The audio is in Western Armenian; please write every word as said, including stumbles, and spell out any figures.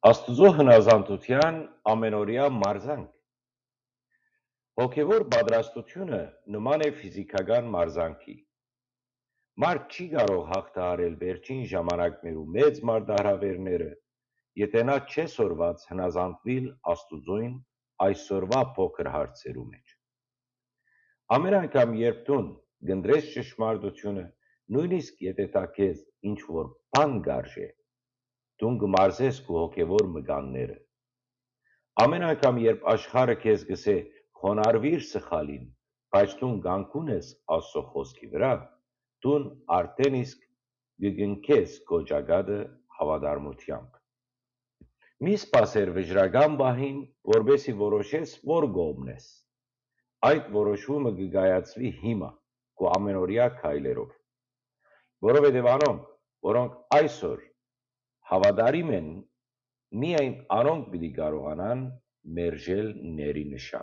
Աստուծոյ հնազանդութեան ամէնօրեայ մարզանք։ Հոգեւոր պատրաստութիւնը նման է ֆիզիքական մարզանքի։ Մարդ չի կարող յաղթահարել վերջին ժամանակներու մեծ մարտահրաւէրները, եթէ նա չէ սորված հնազանդուիլ Աստուծոյն այսօրուայ փոքր հարցերու մէջ։ Ամէն անգամ, երբ դուն կ'ընտրես ճշմարտութիւնը, նոյնիսկ եթէ դա քեզ ինչ որ բան կ'արժէ, դուն կը մարզես քու հոգեւոր մկանները։ Ամէն անգամ, երբ աշխարհը քեզ կ'ըսէ՝ «խոնարհուիր սխալին», բայց դուն կանգուն ես Աստուծոյ խօսքի վրայ, դուն արդէն իսկ կը կնքես քո ճակատը հաւատարմութեամբ։ Մի սպասեր վճռական պահին, որպէսզի որոշես որ կողմն ես։ Այդ որոշումը կը կայացուի հիմա, քու ամէնօրեայ քայլերով։ Որովհետեւ անոնք, որոնք այսօր հաւատարիմ են, միայն անոնք պիտի կարողանան մերժել ների նշան։